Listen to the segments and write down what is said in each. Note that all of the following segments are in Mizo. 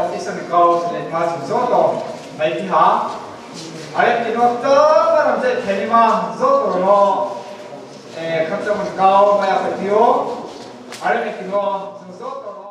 office mi ko se ma chung zo to mai pi ha are ti no ta ma ram je theni ma zo to no e khat chang man kau ma ya pa tio are mi ti no chung zo to no.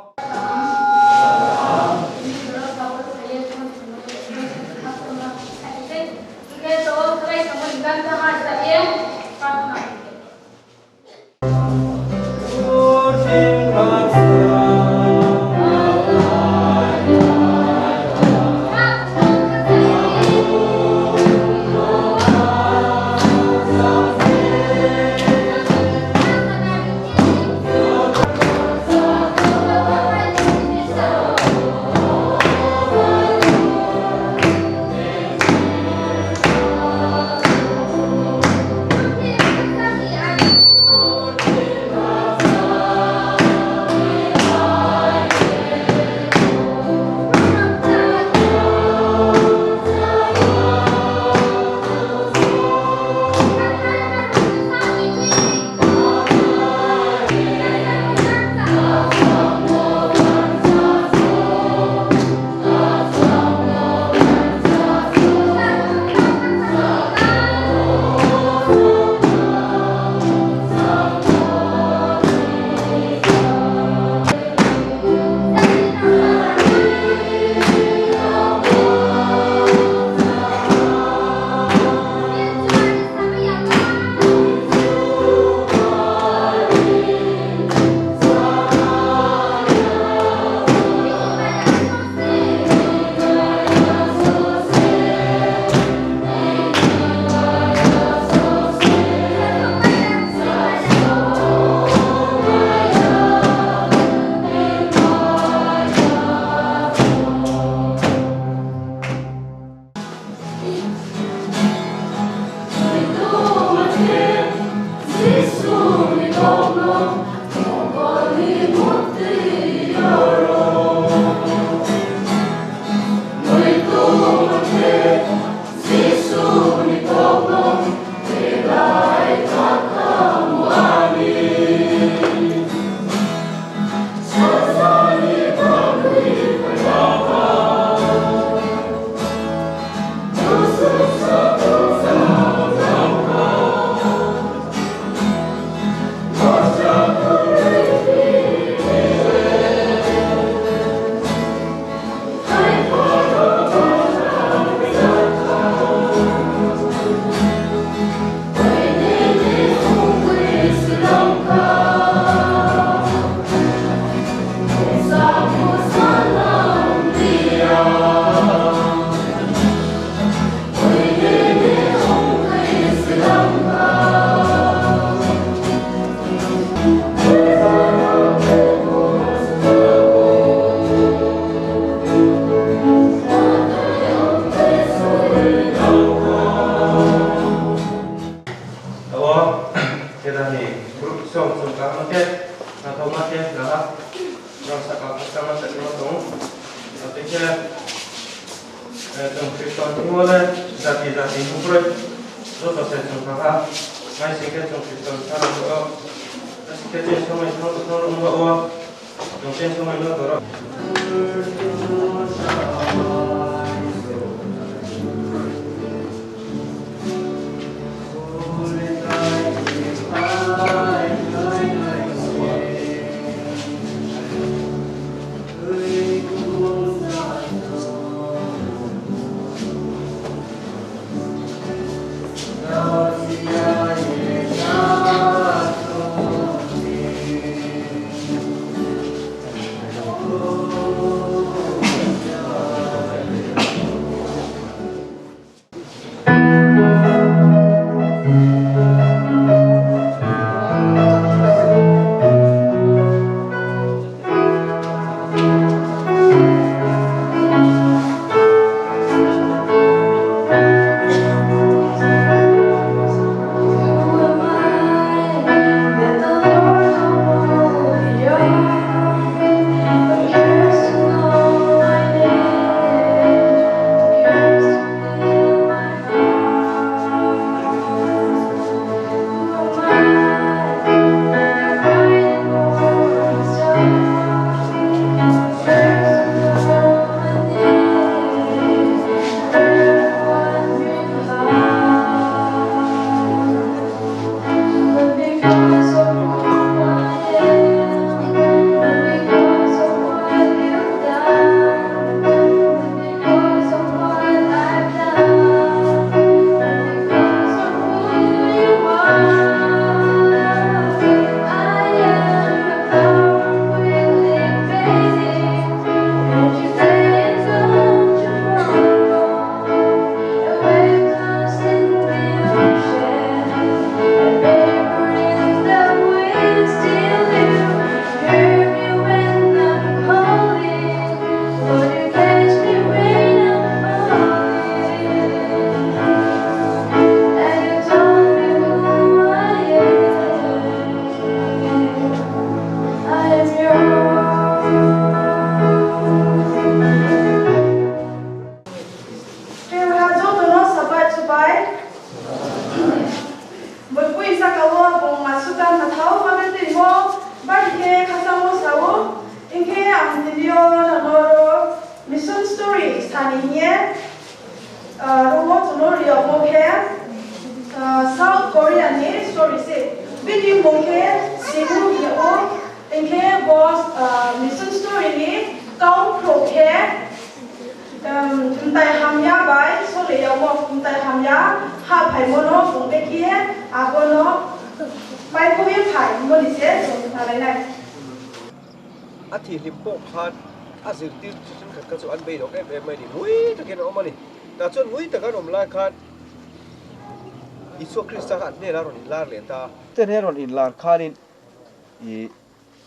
story sani hinye rowo chuno rio mo khe South Korea ni story se bini mung khe Simu hinye o engkhe bo mission story ni kau pro khe mwtai hamya bai solaiya mo mwtai hamya ha phaimono bungte khe abono paiphuwi phai moni se chwng khwnalainai. A thihlim pawh khan a zirtir chu thenkhat kha chu an beidawng em em mai a ni. Ngui takin a awm a ni. Tah chuan ngui taka an awm lai khan Isua Krista kha an hnenah a rawn inlar leh ta. Te hnen rawn inlar khanin i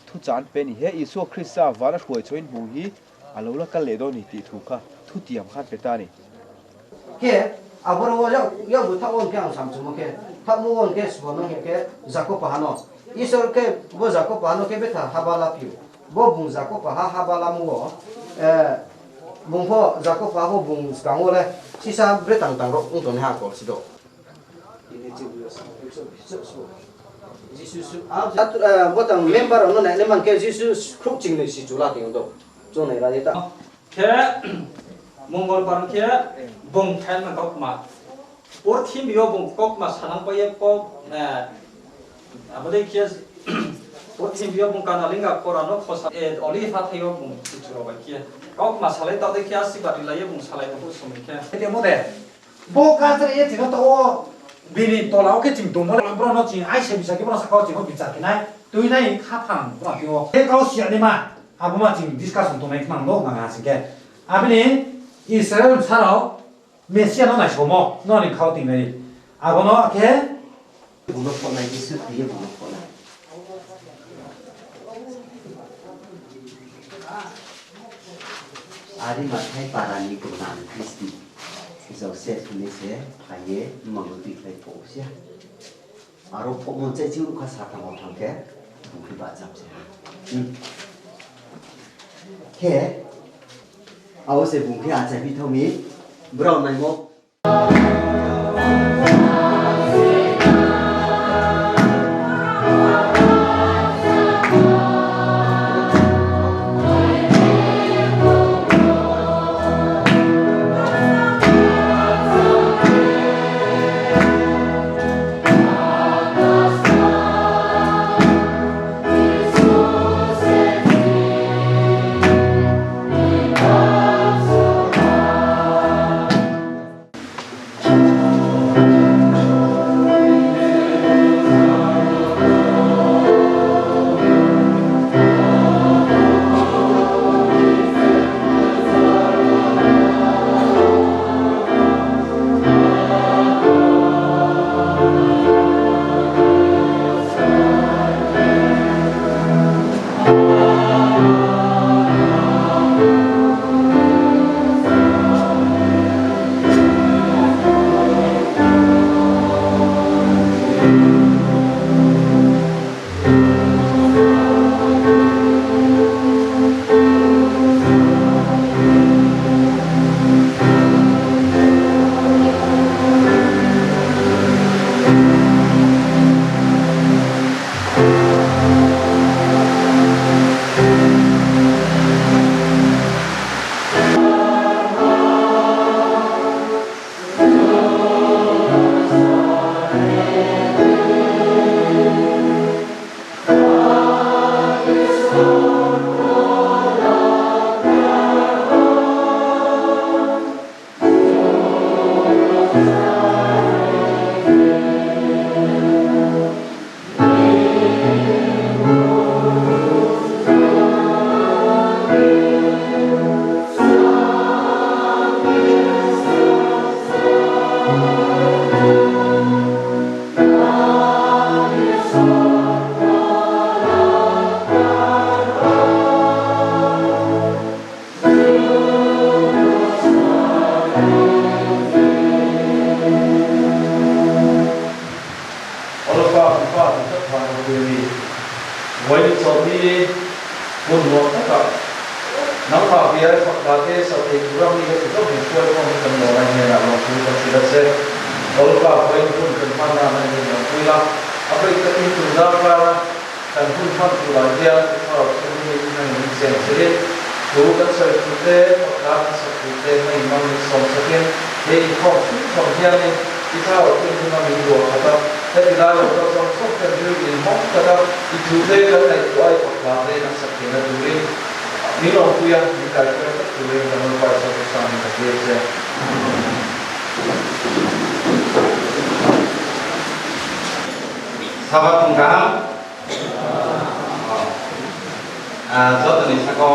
thuchah an pe a ni. He Isua Krista vana hruai chhuahin hmuh hi a lo la kal leh dawn a ni tih thu kha thutiam khan pe ta a ni. Ke a bor wo yau yau bu thak on ke ang sam chumo ke thak mu on ke sbo no ke Jacob pa hano Isor ke bo Jacob pa hano ke betha haba la piu bo bung Jacob pa ha haba la mu wo bung pho Jacob pa bo bung skang wo le sisa bre tang tang ro ung ton ha kol si do. Bo tang member no ne man ke Jisu khuk ching ni si chula ting do cho nei ra ta. Khe mongolbar khe bong thain man kok ma or thim yo bong kok ma sanang pa ye kok abode khe or thim yo bong kanalinga korano khosa e oli fa thayo bong churo ba khe kok ma salai ta de khe asi ba ri lai bong salai ko sumi khe te mo de bo ka tre ye chino to bini to lao ke ching dong mo bro no ching ai se bisa ke bro sa ko ching ho bisa ke nai tui nai kha phang bro ti o he kau sia ni ma abo ma ching discussion to nai khnang no na nga sing ke abini Israel sarao Mesia no nai somo no ni khau ting nai abo no ke Buno phonai Jisu tuye buno phonai. Ari mathai parani kunang Kristi Joseph ni se phaye mangudi khlai phosia. Aro phomon che chiu kha sa thang thang ke bukhi ba chap se. Ke awo se bungkhi a chai bi thomi brown nai mo. Thu kan sawi thu te, pakhat kan sak thu te hmang in hmang min sawm sakin he inkhawm hrim hram hianin i thlarau thianghlim a min luah khat a, heti lai lo kal zawng zawng ten rilru inhawng taka i thu te kan ngaihtuah a i pakhat te kan sak theihna turin min awmpui a, min kaihruai tlat turin kan Lalpa Isua Krista min ka tir che. Sabat pungkang jotoni saka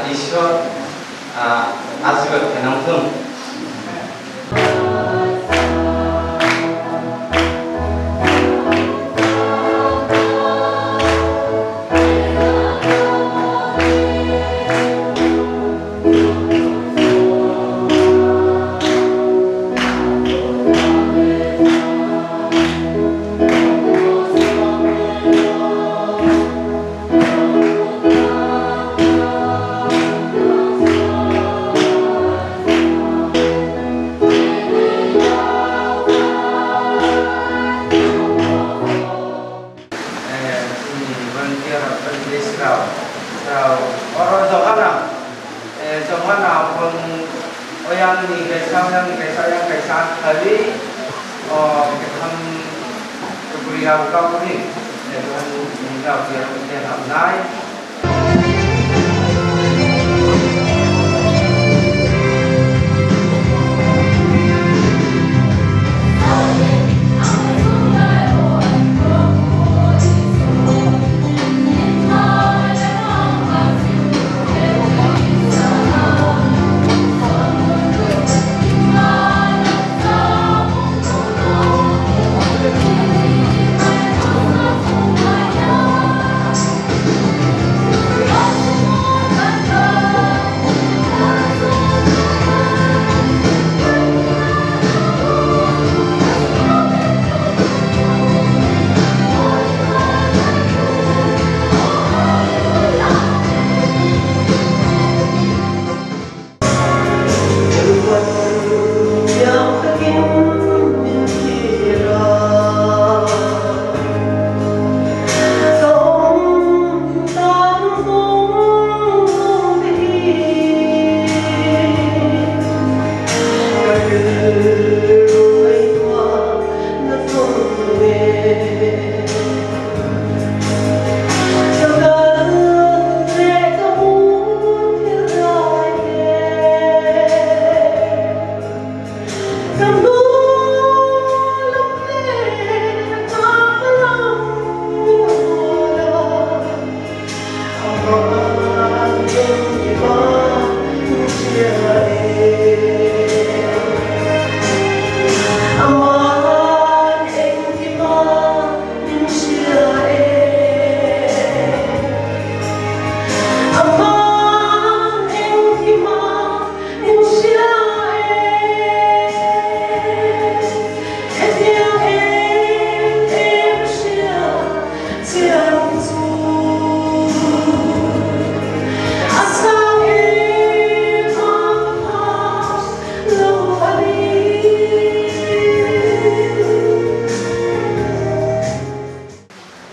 Iswar ashirwad khainang thung. Chini volunteer evangelist rao rao oro Johana Johana pun oyang ni kaisa oyang ni kaisa oyang kaisa khali o kekham buri rao ka ni Tuhan ni rao dia dia ham nai.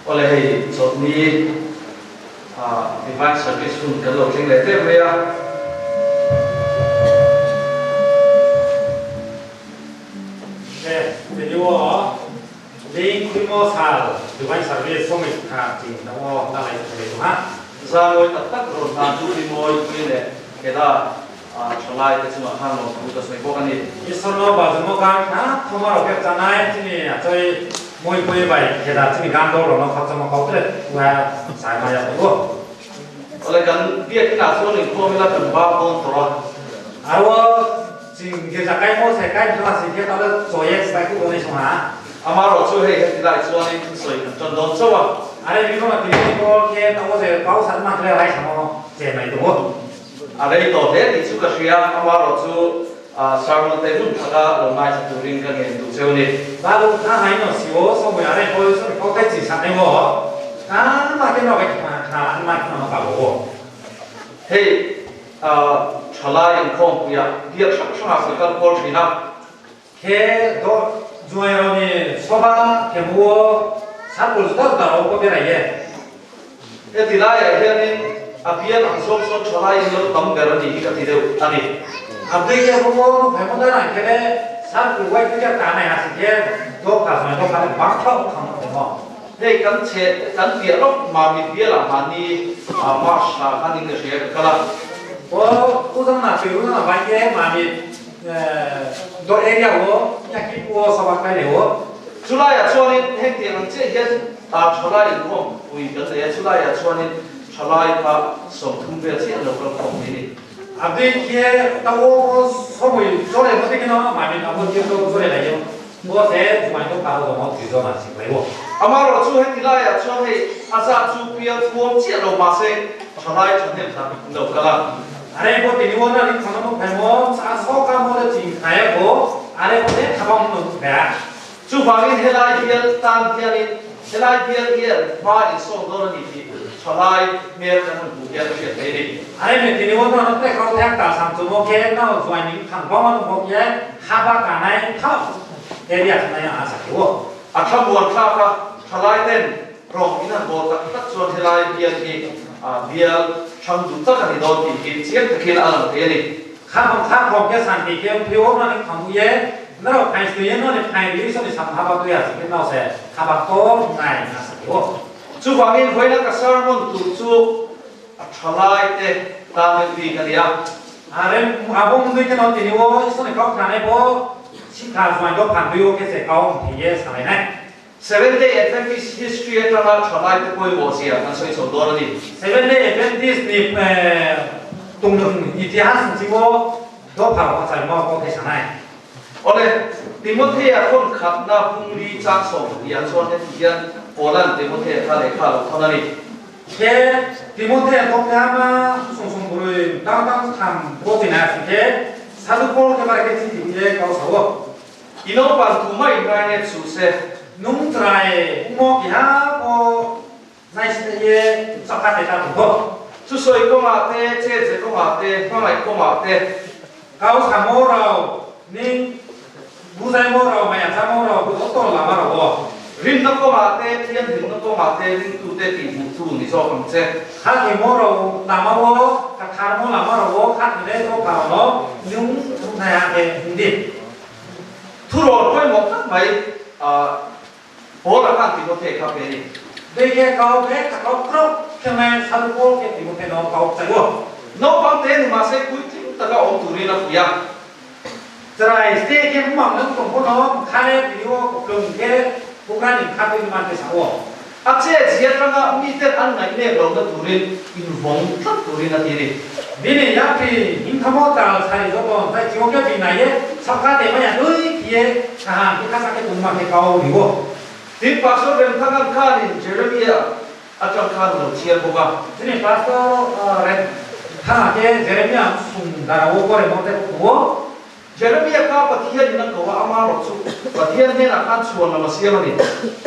Awle hei chawlhni Divine Service hun kan lo thleng leh tep mai a. E, teniwo Ling Khwimo Sal Divine Service Sawmi Kha Ching Tamo Na Lai Thei Tu Ha. Zangawi tak tak rawn hlan chu Rimawi Pui leh Kela Thalai te chungah khan lawm thu ka sawi bawk a ni. Isawrno Bazumo Gan Kha Thoma Roket Chanai Chini Achoi Mawi Pui Bai Kheda Chini Gan Do Rono Kha Chama Kau Tle Tuha Sai Maya Tu. Awle kan biak inah chuan inkhawm ila kan bak dawn tawh a. Arwo Ching Girja Kai Mo Sai Kai Bla Si Ke Tale Chaw Ye Sai Ku Dawn Ei Song Ha. Amarawh chu hei heti lai chuanin thusawi kan tan dawn chauh a. Are mi kawng a ti ni pawl khian a aw zel kau san mah hle lai sam aw che mai tu. A rei tawh hle tih chu ka hria, amarawh chu sermon te hun thaka lo ngaithla turin ka ngen duh cheu ni. Balu kha hai no si aw so mui are pawl so mi kau kai chi san ei maw kha ma ke no kai kha an ma kha no ka bo aw. Hei thalai inkhawmpuiah biak hrang hrangah ka kal kual thin a. Khe do juai ro ni soba khe muo san ul dal dal ro ko berai ye. Heti laiah hianin A bial ang zawng sawn thalai in lo tam ber a ni hi ka ti deuh a ni. A bik e khaw nu phei maw dan ah kele sar ku wai ku ja ta nai a si ke do kha zoi do kha le bang thau khang a maw. Hei kan chhe kan piah lawk Mamit bial ah mahni March thla khan in ka hria ka kal a. Aw u zang na pui u zang na vai ke Mamit do area aw nya ki pu aw sabak kai le aw. Chulai ah chuanin heng tiang ang chiah hian thalai inkhawm pui kan nei a, chulai ah chuanin thalai kha 30 vel chiah an lo kal khawm mai a ni. A bik hi ta aw aw sawmui zawle maw te kino Mamit a hmun tir to zawle lai io aw se zumai to karo dong aw tui zawm an sik lai aw. Amaherawh chu heti laiah chuan hei a zat chu pial thuam chiah lo mahse thalai thahnem tak an lo kal a. Are bo tini aw na ling thang na phai maw cha saw ka maw le ching khai a bo are bo te thabang no phai a. Chuvangin helai bial tan hianin helai bial hian hma insawn dawn a ni tih thalai hmel kan han hmuh hian a hriat theih a ni. Are me tini aw na te kau thek ta sam chu maw ke nau zuai ning thang bang an maw ke haba ka nai thau area thanai a sa ke wo. A thlamuan thlak a, thalai ten rawng in han bawl tak tak chuan helai bial hi bial thlang duh tak a ni dawn tih hi chiang takin a lang thei a ni. Kha bang kha khawm ke san ti ke phi awm na ning thang u ye na ro phai stu ye no ni phai ri so ni sam ha ba tu ya si ke nau se kha ba to ngai na sa ke wo. Chuvangin vawiina ka sermon tur chu a thalai te tan deuh bik a ni a. A rem a bawm nui ke no ti ni wo iso ni kau thla nai bo si kha zuai do phan tui wo ke se kau thi ye sa lai nai. Seventh Day Adventist history atanga thalai te pawimawh zia kan sawi chho dawn a ni. Seventh Day Adventist ni tung itihas chi wo do phar wa chai mo ko ke sa nai. Awle, Timothea thawn khatna pungli chang 12 ah chuan heti hian Paula'n Timothea kha lehkha a lo thawn a ni. He Timothea thawk te ama sung sung burui tang tang tham bo chi na si ke sadu Paul ke bare ke chi ti ye kau sa wo. I naupang tu mai ngai nge chu se. Nung trai mo ki ha po nai si te ye chaka te ta tu ho. Chu sawi kawngah te, che che kawngah te, hmangaih kawngah te. Kau sa mo rau ning bu zai mo rau mai a cha mo rau bu to la ma rau wo. Rinna kawngah te, thianghlimna kawngah te, ringtute tihhmuh tu ni zawk ang che. Kha ki mo rau la ma wo, ka thar mo la ma rau wo, kha ki le to ka rau no, nung nai a ke hung di. Thurawn pawimawh tak mai Paul a khan Timothea kha pe a ni. Dei ke kau ke ka kau krok ke mai sadu Paul ke Timothea no kau chai wo. Naupang te ni mahse puitling taka awm turin a fuih a. Chrai ste ke mumang nang tawng pawh no kha le ti wo ko plung ke pukran in kha tuin man te sa wo. A che zia tanga miten an ngaih nek lohna turin invawng tlat turin a ti a ni. Bini ya pi hing kha mo tal chai zo bon tai chiu ke bi nai ye chak ka te ma ya nui ki ye ka ha ki kha sa ke tung ma ke kau ri wo. Tin Pastor Remthangan khanin Jeremiah atang khan lo chhiar bawk a. Chini Pastor Remthanga ke Jeremiah sung dara wo ko re mo te ku wo. Jeremiah kha Pathian in a ko a, amaherawh chu Pathian hnenah khan chhuan lam a siam a ni.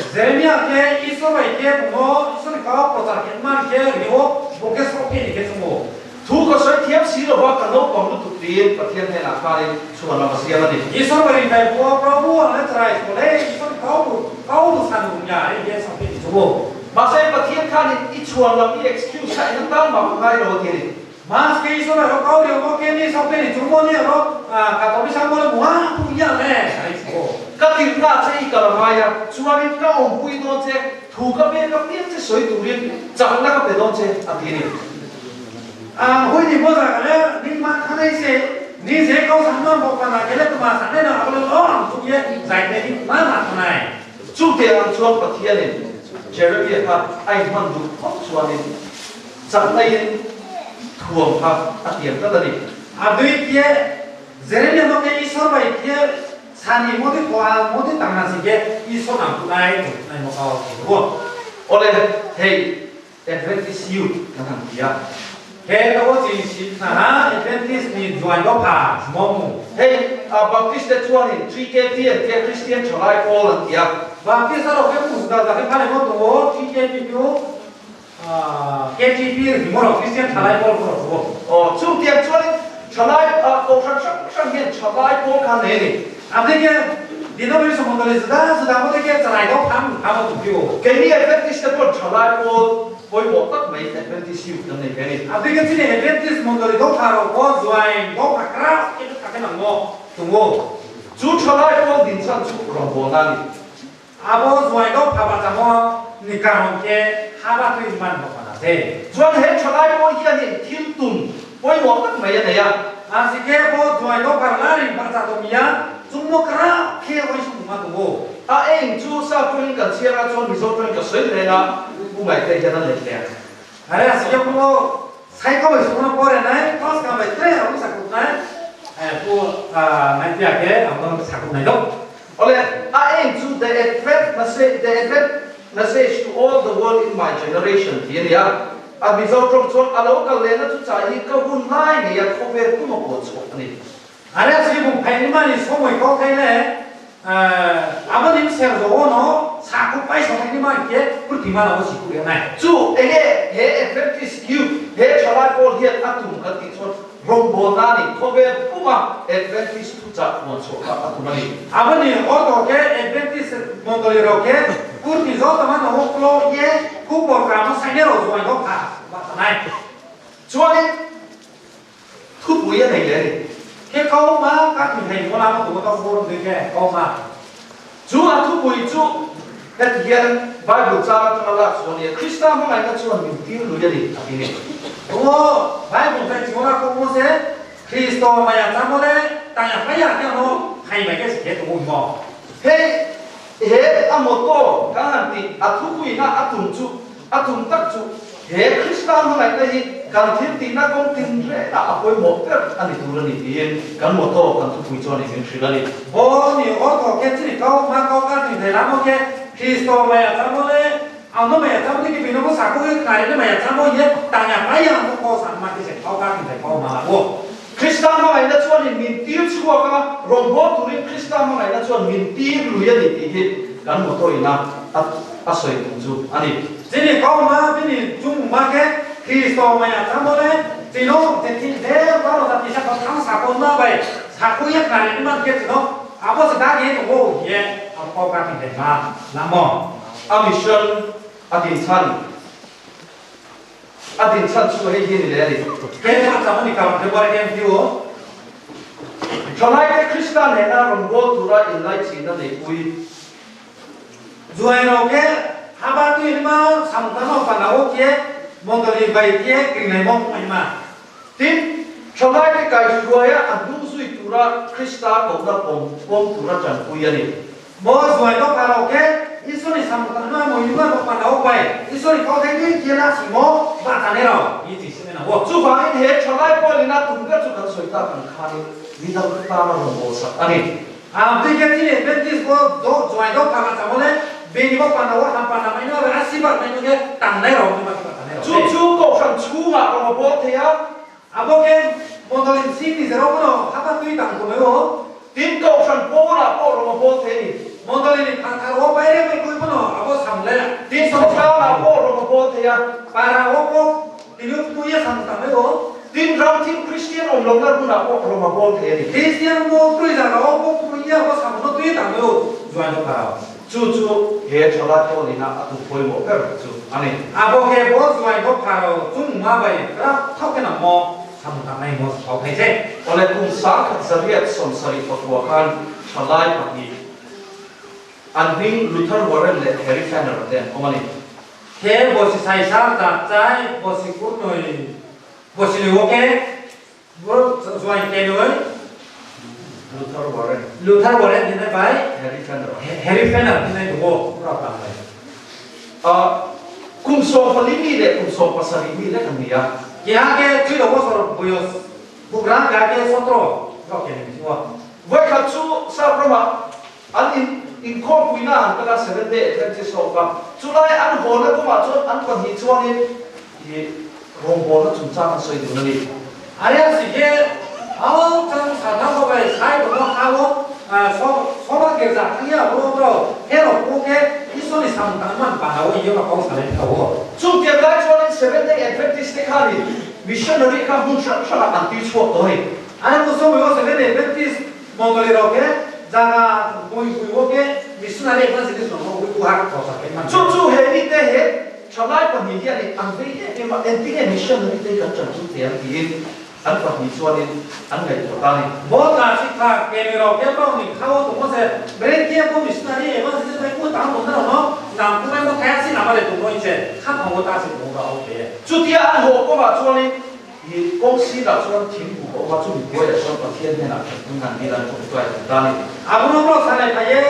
Jeremiah ke Israel ke bungaw, Israel kha prachar ke man ke ringaw, bo ke sawh ke ni ke chungaw. Thu ka sawi thiam si lova ka naupang lutuk tiin Pathian hnenah khanin chhuan lam a siam a ni. Israel rin kai bungaw Prabhu ang le charai chu le Israel kau lu kau lu san rum ya e ye sawh ke ni chungaw. Mahse Pathian khanin i chhuan lam i excuse kha eng atan mah ka ngai lo a ti a ni. Mas ke iso la ro kau rio mo ke ni sau ke ni chu mo ni ro ka to bi sang mo le mua pu ya le ai chu. Ka tirhna che i kal a ngai a, chuanin ka awmpui dawn che, thu ka pek a piang che sawi turin chakna ka pe dawn che a ti a ni. A hui ni mo za ka le ning ma kha nei se ni se kau sang ma mo pa na ke le tu ma sang ne na a lo lo ang chu ye zai ne ni ma ma tha nai. Chu te ang chuan Pathianin Jeremiah kha a inhman duh phawt chuanin Chakna in thuam kha a tiam tlat a ni. A dui tia Jeremiah no ke Isor bai tia sani modi thawh a modi tang na si ke Isor nang tu nai tu nai mo kau ti ru. Awle hei Adventist Youth kan han ti a. He ka aw chi si hna ha Adventist ni zuai lo pha mo mu. Hei Baptist te chuanin TKP an tia Christian Thalai Pawl an ti a. Baptist a ro ke pu da da ke phale mo tu o TKP chu KTP ringawt Kristian thalai pawl pawh chu. Aw, chutiang chuanin thalai kohhran hrang hrang hian thalai pawl kha nei a ni. A te hian denomination model hi juda juda maw te hian chalai deuh phang phang a tum piu. Keini Adventist te pawh thalai pawl. pawimawh tak mai Adventist Youth kan nei ve a ni. A bik a chini Adventist Mondoli Dawkha ro pawh zuain Dawkha kra in a khen ang maw tung u. Chu thalai pawl din chhan chu rawngbawlna a ni. A bo zuain Dawkha ba cha maw ni karong ke ha ba tui man bawk mana se. Chuan he thalai pawl hianin thil tum pawimawh tak mai a nei a. A si ke bo zuain Dawkha larin ba cha tum ia chung maw kra khe oi sung ma tung u. A eng chu sa tawngin kan chhiar a chuan Mizo tawngin ka sawi reng a, Pu Ngaihte hian a let leh a. Are a siam pawh sai ko bai sungna pore nai tos ka bai tre ong sakut nai pu Ngaihtea ke ang sakut nai dok. Awle, a eng chu the Advent message, the Advent message to all the world in my generation tih a ni a. A Mizo tawng chuan a lo kal lehna chu chai hi ka hun lai ngei a khawvel puma pawl chhuak a ni. Are si bung phai ni ma ni somoi ko thai le abo nim ser zo no sa ku pai somoi ni ma ke pur ti ma na si ku le nai. Chu enge he Adventist Youth he thalai pawl hian a tum kan tih chuan rawngbawlna ni khawvel puma Adventist thuchah muan chhuah kha a tum a ni. Abo ni auto ke Adventist Mondoli ro ke pur ti zo tama no klo ye ku por ka no sai ne ro zo no kha ba ta nai. Chuanin thupui a nei leh a ni. Ke kau ma ka ti thei mo la ma tu ka forum de ke kau ma. Chu a thupui chu heti hian Bible chang atanga lak chhuah a ni a, Krista hmangaihna chuan min tir lui a ni a ti ni. Aw, Bible chai chiu la kawng maw se, Kristo mai a chang maw le, tang a hmai ah khian maw thai mai ke si he tum maw. Hei he a motto kan han tih a thupuina a tum chu A tum tak chu he Krista hmangaihna hi kan thil tihna kawng tin rengah a pawimawh ber a ni tur a ni tiin kan motto kan thupui chuan in min hrilh a ni. Aw ni, aw thaw ke chini kau ma kau kar ni thei lam aw ke Kristo mai a chang aw le, ang no mai a chang ni ki bin aw sa ku ki kai ne mai a chang aw ye tang ya pai yang aw kau san ma ki se kau kar ni thei kau ma la aw. Krista hmangaihna chuan in min tir chhuak a, rawngbâwl turin Krista hmangaihna chuan min tir lui a ni tih hi kan motto ina a a sawi tum chu a ni. Chini kau ma bini chung ma ke Kristo mai a chang aw le, chino che thi le ba ro sa ti sa kau thang sa kau ma bai sa ku ye kai ne man ke chino abo se da ge to wo ye abo kau kar ni thei ma la maw. A mission a din chhan. A din chhan chu hei hi ni leh a ni. Keimah chang a ni ka February hian hi aw. Thalaite Krista nena rawn rual tura inlaichihna neihpui. Zuai ro ke haba tui ni ma sam ta no pa na o ke mondoli bai ke kring nei mong mai ma. Tin, thalaite kaihruaia a hnung zui tura Krista kohna pawm pawm tura tanpui a ni. Maw zuai lo kha lo ke Isua ni sam ta nuai maw yunga lo pa lo pai Isua ni kau thei tui kia la si maw ba ta ne lo yi chi si me na wo. Chuvangin he thalai pawlin a tum ber chu kan sawi tak ang khanin midang te tana rawn bawl sak a ni. A tui ke chi ni Adventist bo do zuai do kha ma cha maw le be ni bo pa na wo ham pa na mai no le a si ba mai no ke tang lai ro ni ma ki ba ta ne ro Chu chu kohhran chhungah rawn a bawl thei a. A bo ke Mondolin si ni zero kono hapa tui tang ku mai o. Tin kohhran pawlah pawh rawn a bawl thei a ni. Mondolin in phang thar o pai re mai kui kono a bo sam le. Tin khawtlangah pawh rawn a bawl thei a. Para o pawh tinu tui a sam tang mai o. Tin ram thil Kristian awm lohna hmunah pawh rawn a bawl thei a ni. Kristian mo tui zar o pawh tui a bo sam no tui tang mai o zuai no para o. Chu chu he thalai pawlina a tum pawimawh ber chu a ni. A bo he bo zuai bo phar o chung ma bai ra thawk in ang maw sam tak nei maw thawk thei che. Awle kum sangkhat zariat sawmsarih pakua khan thalai pahnih an hming Luther Warren leh Harry Fenner te an awm a ni. He bo si sai sar tak chai bo si kur nui bo si nui ok. Zuai ke noi. Luther Warren. Luther Warren din ai bai. Harry Fenner. Harry Fenner din ai duo ra tam lai. A kum 14 mi leh kum 17 mi lek an ni a. Ke ha ke chui lo ko sor buyos bukran ka ke sotro ro ke ni chiwa. Voikhat chu sap ramah an in inkhawmpuina an kal a Seventh Day Adventist ho kha. Chulai an hawna kawngah chuan an pahnih chuanin i rawngbawlna chungchang an sawi dun a ni. Aria si ke au chang sa thang ko bai sai ko ha wo so so ba ke za thang ya ro ro he ro ko ke iso ni sam tang man pa na wo iyo ka kong sa le tho wo. Chu tiang lai chuanin Seventh Day Adventist te khanin missionary kha hmun hrang hrangah an tir chhuak tawh a ni. Aria ko so wo Seventh Day Adventist Mongoli ro ke jaga bui bui wo ke missionary evangelist ro wo bui har ko sa ke man. Chu chu he ni te he Thalai pahnih hianin an vei em em a, engtinge missionary te hi kan tanpui thei ang tiin an pahnih chuanin an ngaihtuah ta a ni. Bawta si kha ke ni ro ke pawh ni kha aw tum se bre kia ko missionary ema si te ku tang tum na ro no nang ku mai mo thaya si nama le tum ro in se kha thong ta si tum ro au te. Chutia an haw kawngah chuanin I kawng sirah chuan thingkung a awm a, chumi hnuaiah chuan Pathian hnenah thatpui ngan dil an tawngtai ta ta a ni. A bul rawh thla leh phei e,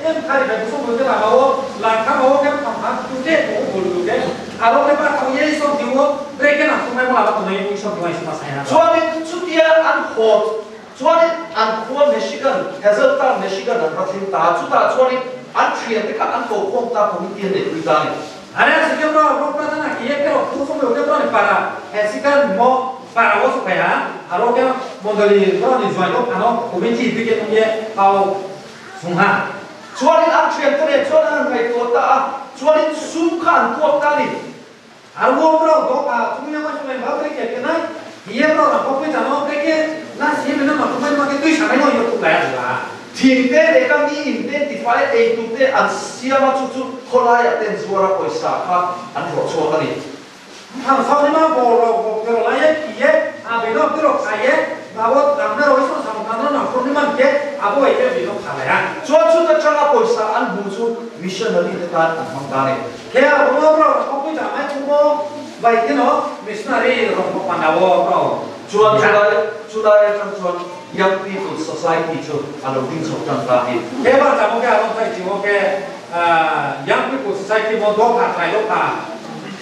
em kha ri phei kusum bul te la ma aw, lan kha ma aw kem tham kha tu te pawh u bul lu ke, a rawh te pa tho ye i sawm tiu aw, bre ken ang thung mai maw la ba tu nei u i sawm tiu ai suma sai na. Chuanin chutia an haw chuanin an khua Michigan, Hazeltown, Michigan an va thleng ta a, chutah chuanin an thiante kha an ko khawm ta committee an neihpui ta a ni. Are si ke bro ro pra na ki ke ro thu sum ke bro ni para he si kan mo para wo su kaya aro ke mondali bro ni join lo ano committee pi ke ye pau sung ha. Chuanin an thian te nen chuan an ngaihtuah ta a, chuanin sum kha an tuak ta a ni. Ar wo bro do ka chung ya ma chung mai ba ke ke na ye bro na ko pi ta no ke ke na si me na ma tu mai ma ke tui sa mai no yo tu la ya la. Thing te leh ka mi in te tifai ei tu te an siam a, chu chu khawlaiah ten zuar a pawisa kha an hlawh chhuak a ni. Thang sau ni ma bo ro bo ke ro lai e ki e a be no ke ro khai e ma bo dang na ro i so sam kan ro na fur ni man ke a bo e ke bi no kha lai a. Chuan chu ta tanga pawisa an hmu chu missionary te tan an hmang ta a ni. Ke a bo ro ro ko pui ta mai chu bo bai ke no missionary rong bo pan a wo ro. Chuan chulai chulai atang chuan Young People Society chu a lo ding chho tan ta hi. He ba cha mo ke a lo thai chi mo ke Young People Society mo do pha thai do pha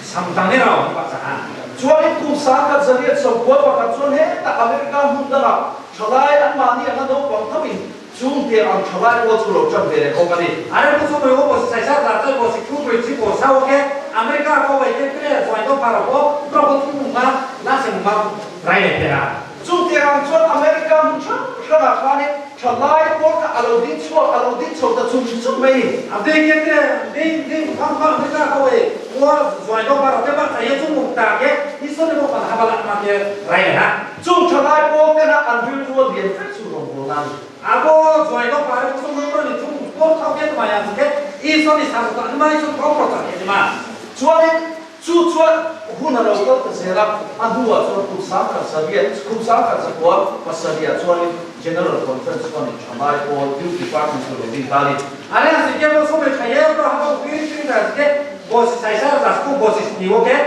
sam tang ne rao ba cha ha. Chuanin kum sangkhat zariat sawmkua pakhat chuan hetah America hmun dangah thalai an mahni anga naupang thoin chung tiang ang thalai pawl chu lo tan ve leh bawk a ni. Are pu chu mai wo bo si sai sa za chai bo si thu pui chi bo sa wo ke America ko wei ke kre chuai do pha ro bo pro bo thu mung ma la se mung ma rai le pe a. Chung tiang ang chuan America hmun hrang hrangah khanin thalai pawl kha a lo ding chhuak, a lo ding chho ta chum chum mai ni. A ding ke te ding ding phang phang America ko wei wo zuai do pha ro ke ba chai ye chung mung ta ke hi so ne bo pan ha ba la ma ke rai le ha. Chung thalai pawl tena an rilru a lian vek chu rawn bawl a ni. A bo zuai do pha ro chung mung ro ni chung pawl thau ke ma ya chu ke i so ni sa chu ta ni ma i so thau pro ta ke ni ma. Chuanin chu chuan hun a lo kal ta zel a, a hnuah chuan kum sangkhat sariat, kum sangkhat zakua pasarihah chuanin General Conference chuan in thalai pawl Youth Department chu lo ding ta a ni. A reng si ke bo so mai tha ye ro ha bo pir pir da si ke bo si sai sa za sku bo si ni wo ke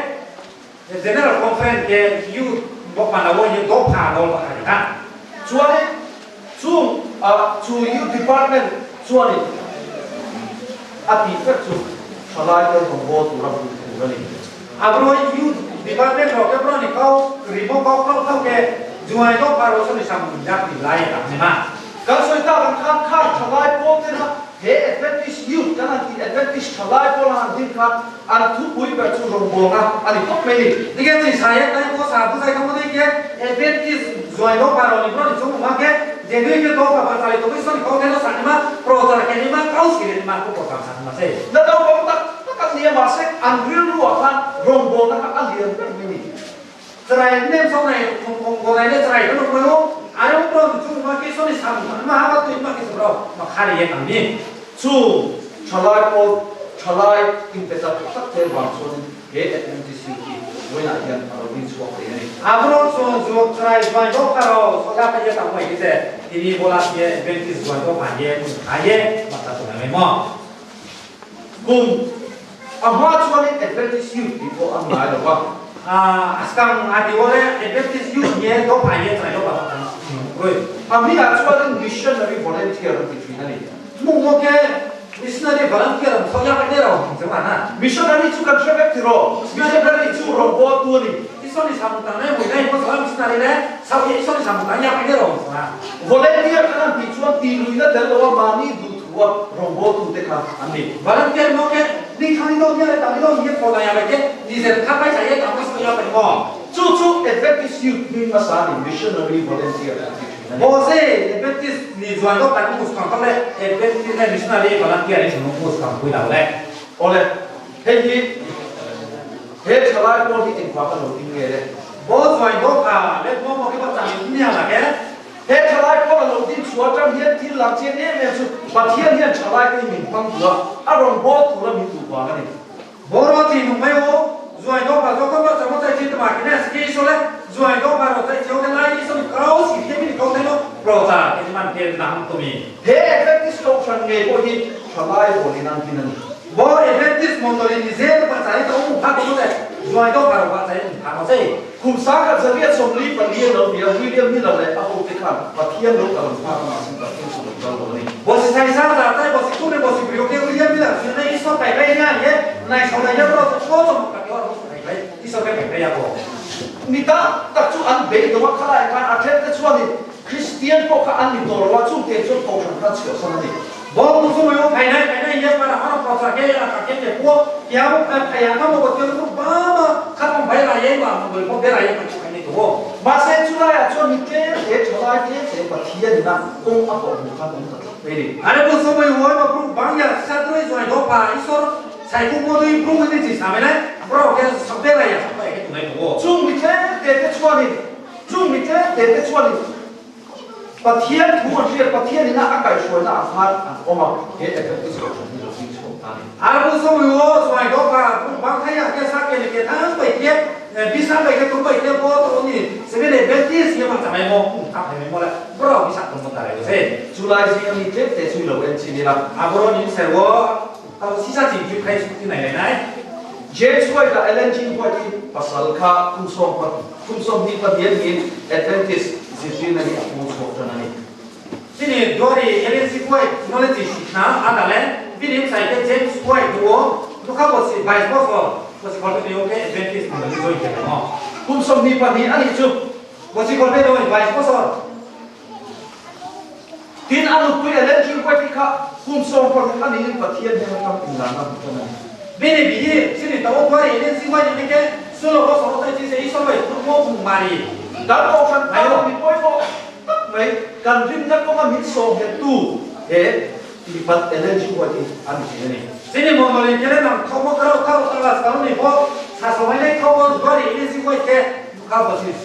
General Conference ke Youth bo pa na wo ye do pha do ba ha ha. Chuanin chung ah chu Youth Department chuanin a tih vek chu thalai te rawn bawl tura hmuh tur a ni. A bro Youth Department ro ke bro ni kau ri mo kau kau kau ke juai do pha ro so ni sam yak ni lai ta ni ma. Kan sawi tak ang khan khan thalai pawl te na he Adventist Youth kan han tih Adventist thalai pawl a han din khan an thupui ber chu rawn bawl a a ni tawp mai ni. Ni ke chi sai tai ko sa bu sai ka mo ni ke Adventist juai do pha ro ni bro ni chung ma ke je nui ke do pha pa chali to bi so ni kau te no sa ni ma pro ta ke ni ma kau si ni ma ko ko sa ma se. Na do bang tak tak an nia ma se an ril ru ah khan rawn bawl na kha a lian ber mai ni. Trai nem so nai kong kong go nai le trai ko no mo are mo bro chu ma ke so ni sam ma ha ba tu ma ke so bro ma khari ye kang ni. Chu thalai pawl thalai in pe tak tak te wang chuan he Adventist Youth hi vawiinah hian a lo ding chhuak thei a ni. A bro chu chu trai zuai do kha ro so ya pa ye tang mai ki se tini bola ye Adventist zuai do pha ye mun kha ye ma ta tu na mai mo. Kum a hma chuanin Adventist Youth tih pawh an ngai lo va. Askang a ti awle Adventist Youth nge do pha ye trai do pa ta rui. A hmingah chuanin Missionary Volunteer an ti thin a ni. Hmuh maw ke Missionary Volunteer an thawk yak ne ro hmang cheu an a. Missionary chu kan hre vek ti rawh. Missionary chu rawngbâwl tu a ni. I saw ni sam tang ne mui nei maw saw missionary le sau hi i saw ni sam tang yak ne ro hmang cheu a. Volunteer kan han tih chuan tih luihna tel lo a mahni duh thu a rawngbâwl tu te kha an ni. Volunteer maw ke ni thang ni lo nia le tang ni lo ni phaw na ya le ke ni zen kha pai sa ye tang ma saw ya pai maw. Chu chu Adventist Youth hming hmasa a ni, Missionary Volunteer an ti thin a ni. Maw se Adventist ni zuan lo kan mus kang tawk le Adventist le Missionary Volunteer in chung mus kang pui lo le. Awle, hei hi he thalai pawl hi engvah ka lo ding nge le? Maw zuai maw kha le maw maw ke maw chang in nia la ke? He thalai pawl a lo din chhuah atang hian thil lang chian em em chu Pathian hian thalai te hi min hmang duh a, a rawn bawl tur a min duh vang a ni. Boro chi nung mai o, zuai do pa zo ko ba chamo chai chi ma ki ne ski so le, zuai do pa ro chai chi o ke lai so ni krau si ke mi ko te no, pro cha ke man ke nam to mi. He Adventist ko than nge po hi thalai bo ni nan tin ani. Bo Adventist mondoli ni zel pa chai to um pha ko le, zuai do pa ro pa chai um pha ko sei. Kum sa ka zaria som li pa li lo bia William Miller le a ho te khan Pathian lo ka lam pha ma sin ta tin su lo lo ni. Bo si sai sa da tai bo si ku ne bo si brio ke William Miller si ne iso kai kai na ye, nai so na ye ro so so mo ka yo ro kai kai iso kai kai ya bo. Ni ta tak chu an be do wa khala khan a then te chuan ni Christian po ka an ni to ro wa chu te chu ko than ka chio san ni. Bo mu su yo kai nai kai nai ye pa ra ha pro sa ke ya ka ke ke po ya mo ka ka ya ka mo ko te ko ba ma ka mo bai la ye ba mo bo be la ye ka chu kai ni to. Ma se chu la ya chu ni te te thalai te te Pathian na kong a ko mu kha ta ta pe ni. Are bo so mo yo ma bru bang ya sa dro zo do pa iso sai ku mo do bru ni ji sa me na bro ke sa be la ya sa pa ke tu nai to. Chung mi te te te chuan ni chung mi te te te chuan ni Pathian thu an hriat Pathian ina a kai hruai na a khan an awm a he Adventist ko than hi lo ding chhuak ta ni. Are bo so mo yo zo do pa bru bang tha ya ke sa ke ni ke thang pai ke bi sa pai ke tu pai ke bo to ni se be Adventist ye ma cha mai mo ka phai mai mo la bro bi sa to mo ta le se. Chu lai zing ami tlem te chui lo en chin ila. A bro ni se wo ta si sa chi ju khai su ti nai nai. James White la Ellen G White hi pasal kha kum som pa kum som hi pa hian in Adventist zirtir na hi a pu chhuak tan ani. Sini dori Ellen G White knowledge si na adale binim sai ke James White duo nukha bo si vice boss bo si kolpe ni okay Adventist mo ni join ke no. Kum som hi pa ni ani chu bo si kolpe no vice boss. Tin anu pui Ellen G White hi kha kum som pa ani in Pathian he ma tam in la na tan ani. Bini bihi sini tawo dori Ellen G White ni ke solo bo so ta chi se iso bai mo bu mari. Kan ko khan ayo mi poi mo tak mai kan rim na ko ma min so he tu he ti pat Ellen G White hi an ti ani. Sini mo no le kele nam khomo karo karo ta las karo ni bo sa so mai le khomo dori Ellen G White ke ka bo si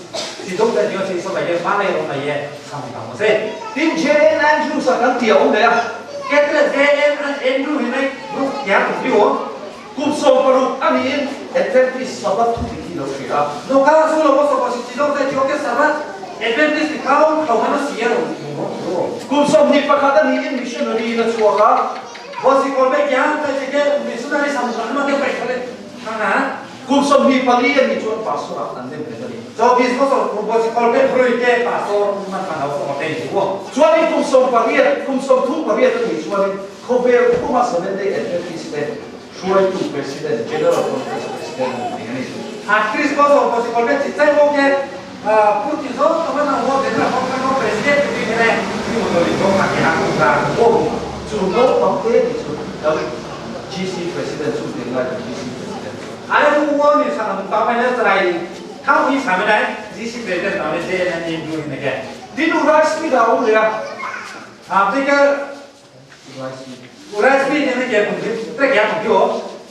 si dong ta jo si so bai ye ma le ro na ye sa mi ka mo se. Tin J N Andrew sa kan ti om le a. Ke tre J N Andrew hi nai bru kya tu bi o. Kum som paruk ani in Adventist Sabbath thu ti lo hria. No ka su lo bo so bo si chi dong ta jo ke Sabbath Adventist ni khao khao ma si ye ro. Kum som ni pakhat ani in missionary na chuaka. Bo si kol be kya ta che ke missionary sam sa ma ke pai khale. Ha na. Kum som ni pali ani chuan pastor an nem he ani. Jo bis bo so bo si kol be phrui ke pastor ma ka na so te ju. Chuan in kum som pariat kum som thu pariat ani chuan in khovel kuma Seventh Day Adventist te Shuai tu President General Conference President ni ani. A Chris bo so bo si kol be chi chai bo ke pur chi zo to ma na wo General Conference President ni ne ni mo do li do ma ke ha ku ka bo chu no pang te ni chu da GC President chu ding lai GC President. Are ku wo ni sa na ta pa ne trai tha wi sa me dai GC President na ne je na ni du ni ke. Din u rice mi da u le a. A te ka rice mi ne ke ku te kya ku yo.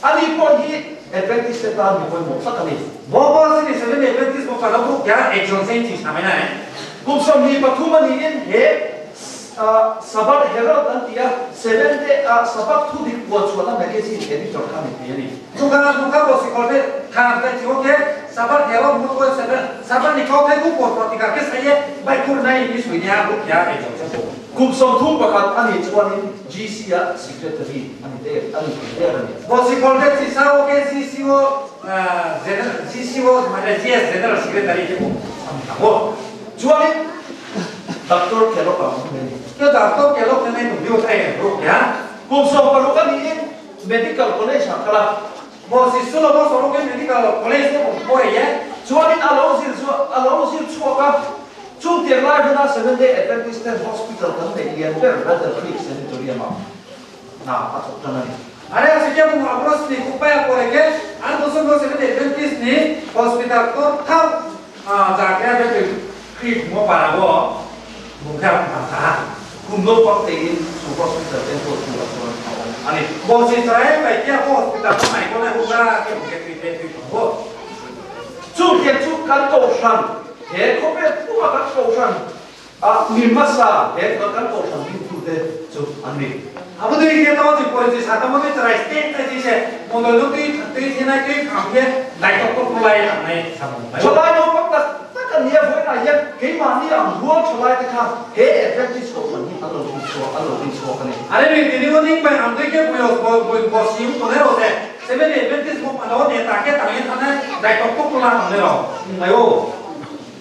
Ani po hi Adventist te ta mi ko mo sa ka ni. Bo bo si ni se ne Adventist mo ka lo ku kya action sen chi sa me nai. Kum som ni pathum ani in he Sabbath Herald an tia Seventh Day Sabbath thu dik puan chuan a magazine editor kha ni ti ani. Nuka nuka bo si kolbe kha ta chi oke Sabbath Herald mu ko seven Sabbath ni ko ke ku por pratika ke sa ye bai kur nai ni sui nya bu kya action sen ko. Kum som thum pakhat ani chuan in GC a secretary ani te ani te ani. Bo si kolbe chi sa oke GC o general GC o mane GS general secretary ke bo sam ta bo. Chuan in Doctor Kellogg ang ni. Ke Doctor Kellogg ne nu bio tai ro kya. Kum som paruk ani in medical college ha kala. Bo si sulo bo so ke medical college ko bo ye. Chuan in alo zil chu alo zil chuaka chu tiang lai na Seventh Day Adventist Hospital kan nei lian ber Battle Creek Sanatorium na a thok tan ani. Are si ke mu approach ni ku pa pore ke an do so Seventh Day Adventist ni hospital ko thau a ja ke Battle Creek mo para bo mu kha pa kha. Kum no pak te in su hospital ten ko tu chuan a awm ani. Bo si trai pai ke hospital ko mai ko na hu ga ke ke ke ke bo. Chu tiang chu kan ko shan he ko pe pu ma kan ko shan a mi ma sa he kan ko shan tin tu te chu an ni. 아무도 이게 또 보이지 사람은 트라이 스테이트 지세 모델도 뒤 뒤나 뒤 감게 나이도 또 플라이 안내 사람 thalai no pak tak tak kan nia voi na hian keimahni ang rual thalai te kha he Adventist kohhran hi an lo din chhuak an lo din chhuak a ni. 아니 니니고닝 바 암도게 보여 보 보시우 토네로세 세븐 애드벤티스 뭐 파노 네 타게 당에 타네 나이도 또 플라 안내로 아요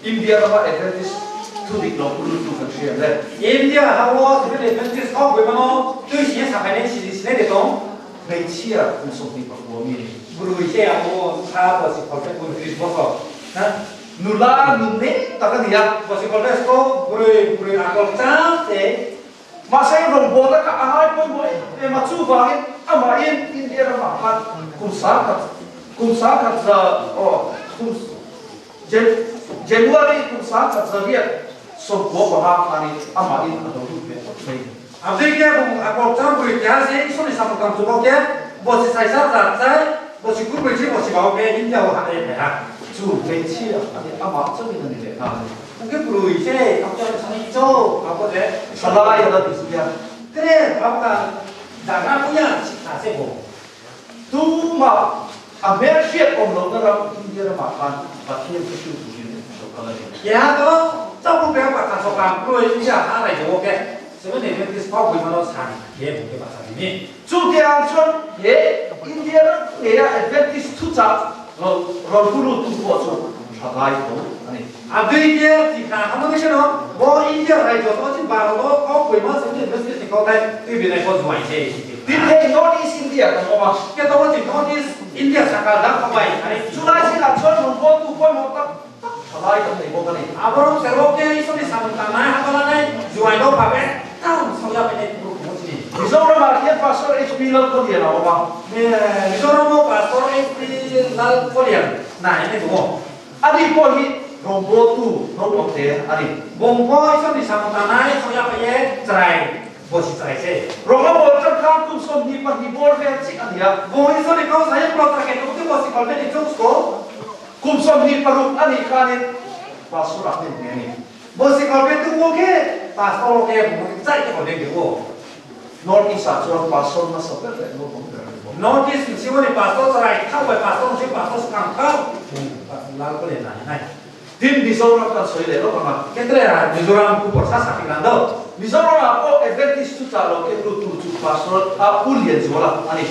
India rama Adventist thu dik lo pulu tu kan hriam le. India 하고 세븐 애드벤티스 거 보이면은 뜻이 사파네 시시네 대동 Hmeichhia kum 24 mi a ni. 부르이세하고 사버시 걸페 부르이버서 나 Nula nun ne tak a ni a. 버시 걸페스고 부르이 부르이 아걸 짱세 Mahse rawngbawlna kha a ngai pawimawh em em a, chuvangin amahin India ramah khan kum sangkhat kum sangkhat za aw kum January kum sangkhat 915 khanin amahin a lo lut ve phawt mai a ni. 아브디게 아걸 짱 부르이 야세 소리 사무감 주고게 버시 사이사 자자 버시 구불지 버시 바오게 인디아고 하네 배야 Chu hmeichhia a ni amah chauhin a ni leh nghal a ni. 그게 부르이세 갑자기 상이죠 아버지 Thalai a la ti zui a. 그래 아버가 나가 뭐냐 식사세고 Tumah a hmelhriat awm lohna ram India ramah khan Pathian chu hriu turin a lo kal a ni. 야도 짜고 배가 바꿔서 감 부르이 이제 하나 이제 세븐 애드벤티스 파고 이만원 산 예, 목에 맞사님이 Chu tiang chuan he India ram ngeia Adventist thuchah rawn rawn hulu tu pawh chu thalai tho a ni. 아들게 지카 한번에서는 뭐 인디아 라이저 어진 바로도 어 보이면 세븐 애드벤티스 거다 띠비네 거 좋아이제 Tin hei North East India kan awm a. cái đó thì nó đi India saka da khawai ani Chulai zingah chuan rawn haw tu pawimawh tak tak thalai kan nei bawk a ni. 아버럼 새롭게 이소리 사문다 나이 하거나 주아이도 밥에 다음 성야 배에 부르고 뭐지 Mizoramah hian Pastor HP Lalkhawlian a awm a. 네 미조람모 pastor HP Lalkhawlian 나이네 뭐 Ani pawh hi rawngbawltu naupang te a ni. 봉포 이소리 사문다 나이 성야 배에 trai 뭐지 trai Rawng a bawl tan khan kum 22 bawr vel chiah a ni a. 뭐 이소리 거 사이 플로트라게 또 뭐지 걸베니 쪽스고 Kum 26 a nih khanin Pastor ah hnen nge a ni. 뭐지 걸베 또 뭐게 pastor 오게 뭐 짜이게 걸베고 North East ah chuan Pastor hmasa ber leh naupang ber a ni bawk. North East siwani pastor trai khau bai pastor si pastor kang khau lal ko le nai nai Tin Mizoram kan sawi leh lawk ang a. ketre a Mizoram ku por sa sa pigrando Mizoram ah pawh Adventist chu chah lo ke lut tur chu Pastor a u lian zual a a ni.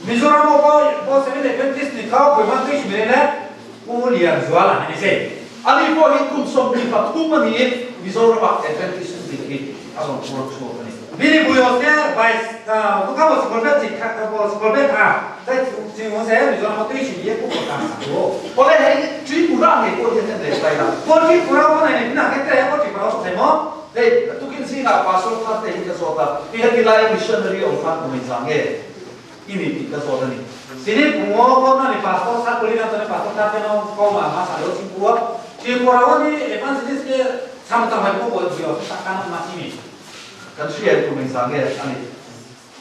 Mizoram o ko seven Adventist ni khau koi man tuish mire le u lian zual a ni se. Ani pawh hi kum 23 a niin Mizoram ah Adventist chu dik hi a rawn puar chhuak a ni. Bini buyo se bai ku ka bo sikol be chi kha bo sikol be tha tai chi mo se Mizoram o tuish ye ku ko ta sa ko. Awle hei Tripura ngei pawh hian en leh tai la. Ko Tripura ko nai ni na ketre ko Tripura so thai mo. Hei tukin zingah Pastor Khan te hi ka zawt a, heti laia missionary awm khan kum inzah nge i ni tih ka zawt a ni. Sini pungo ko na ni pastor sa kulina to ni pastor ta te no ko ma ma sa lo ching puwa. Tripura o ni evangelist ke sam ta mai ko bo jio sa ka na ma si mi. Kan hriat kum inzah nge a ni.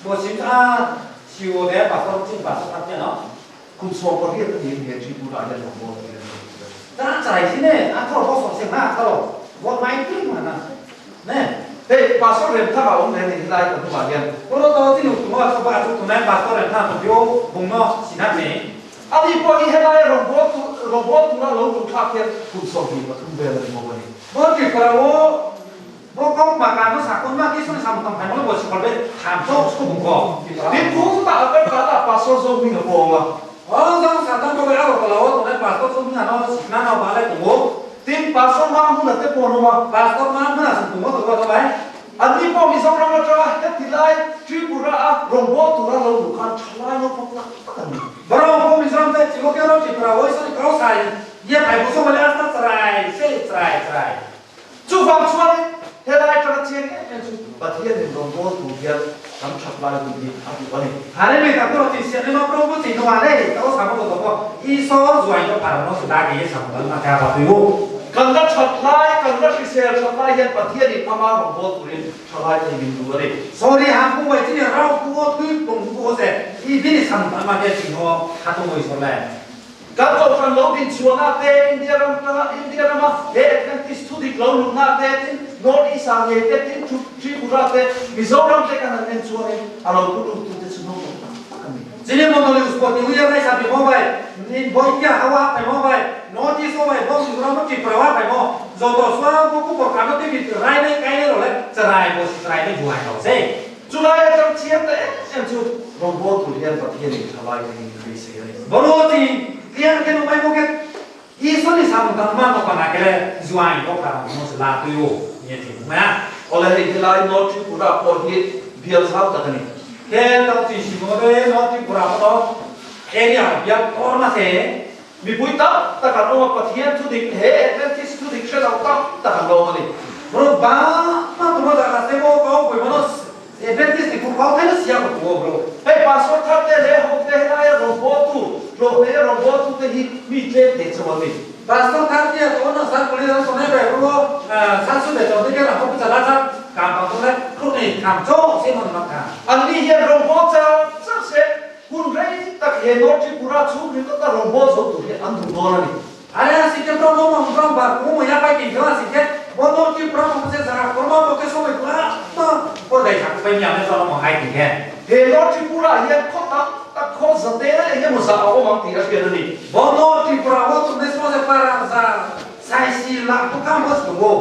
Bo sim a siu de pastor ching pastor ta te no. Kum 18 a ni he Tripura hian rawn bawl tir a ni. Ta chai si ne a tho bo so sing na tho bo mai ti ma na. Ne. Hei pastor rem thak a awm hle ni helai kan hnungah hian. Oro to ti nu tu ma so ba chu tu nai pastor rem thak tu bio bung no si na ne. Ani pawh hi helai rawngbawltu rawngbawltu tura lo luh thlak hian kum 23 vel a ni maw a ni. Bo Tripura o bo kawng ma kan no sa kun ma ki sun sam tam phai mo bo si kol be tham chok su bung ko. Tin thu tah kan kan a pastor zawng hming a pawng a. O zawng sa tam ko a ro ko lo to nai pastor zawng hming a no si na no ba lai tu mo. Tin pastor ma hmun a te pawh an awm a. Pastor ma hmun a sum tu mo tu ko to bai. Anni pawh Mizoram atanga heti lai Tripura a rawngbawltu tura lo luh khan thalai naupang tak tak an ni. Bawrang pawh Mizoram te chivo ke ro Tripura oi sawni kau sai ye phai bu sawm le asta trai se trai trai. Chuvang chuanin helai atanga chiang em em chu Pathianin rawngbawltu tur hian kan that lai hun hi a duh a ni. Hare mi tak tur chi sian emaw Prabhu chi nuah le tau sam ko to ko Isor zuai to phar no su da ge sam dal na ka ba tu yu. Kan la that lai kan la hrisel that lai hian Pathianin ama rawngbawltu turin tha lai te hi min duh a ni. Sorry han ku wai chi rau ku o tui pung ku o se i bini sam ta ma ke chi no ha tu ngoi so le. Kan kohhran lo din chhuahna te, India ram tanga India rama he Adventist thudik lo luhna te, tin North East ah ngei te, tin Tripura te, Mizoram te kan han en chuanin a lo pu lut tute chu naupang tak tak an ni. Chini Monoli Uspoti Uyer Nai Sapi Mo Bai, Nin Boi Kia Hawa Pai Mo Bai, North East O Bai Bo Mizoram O Tripura Wa Pai Mo, Zo To Sua Bo Ku Por Ka No Ti Bit Rai Nei Kai Nei Ro Le Charai Bo Si Charai Nei Juai Lo Se. Chulai atang thiam ta em em chu rawngbawl tur hian Pathianin tha lai ka in beisei a ni. Boruak chi tliar ke nu mai bawk e. Isua ni sam dang ma ko pana ke le zuai ko ka mo se la tu yo ye chi mai a. Awle hei helai North Tripura pawh hi bial zau tak a ni. He tang chi si mo te North Tripura pawh to area bial tor ma se. Mipui tam tak an awm a, Pathian thu dik he Adventist thu dik hre lo tam tak an lawm a ni. Bro ba ma tu ma za ka se mo ka pui ma no Adventist ni ku kau thai no sia ko tu bro. Hei pastor thar te leh ho te helaia rawn bawl tu, hlawh hleia rawn bawl tu te hi mi tlem te chauh an ni. Pastor thar te to no san puli ran sonai bai bro san su de chau te ke ram ko cha la cha kam pang to le khru nei kam cho se mon ma kha. An ni hian rawn bawl char char se Hun rei tak he North Tripura chhung ringawt a rawn bawl zo tur hi an duh dawn a ni. Are si ke pro mo mo ram bar ku mo ya pai ki kha si ke bo North Tripura mo se zara ko ma bo ke so mai pura ma ko dai tha pai nya me so mo hai ki ke. He North Tripura hian khaw tam tak khaw za te eng emaw za a awm ang tih a hriat a ni. Bo North Tripura ho chu ne so se para za sai si la ku kam ho su bo.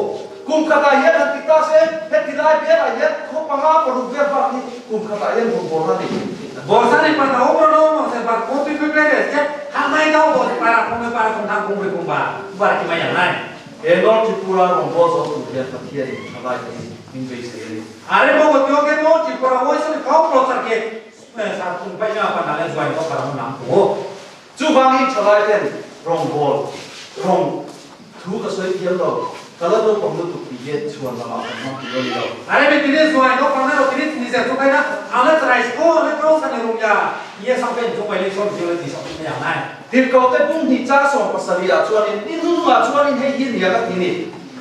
Kum khatah hian han ti ta se, heti lai bialah hian khaw panga paruk vel bak hi kum khatah hian rawn bawr a ni. Bawrsa ni pa ta awm rawh lo se bar khaw tui pui pui le se ha mai dau bo se para kung me para kung thang kung ri kung ba bar ki mai yang nai. He North Tripura rawn bawl zo tur hian Pathianin tha lai te hi min beisei a ni. Are bo ko tio ke North Tripura wo se ni kau pro char ke sa tung pai na pa na le zuai ko para mo nam ko. Chuvangin thalai ten rawngbâwl, rawng thu ka sawi thiam lo, ka la naupang lutuk tih hian chhuan lamah kan hmang tur a ni lo. Are mi tini zuai naupang na ro tini tini zer chu kaina ang la charai si ko ang la kau san le rum ya ye sang pen chu pai le som zio le ti sok na yang nai. Tirhkoh te pum hnih cha sawm pasarih ah chuanin ni hnungah chuanin hei hi nia ka ti ni.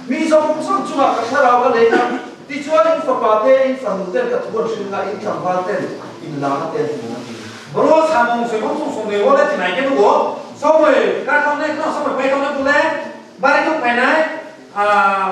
Mi zawng zawng chungah ka thlarau ka lei a, tichuan in fapa te, in fanu ten ka thu an hrilh nga, in tlangval ten in lana te an hmu a ti. Bro samong sui mong sung sung nei wo le chinai ke nu go so moi ka thong nei no so moi pai thong nei bu le bari tu pai nai a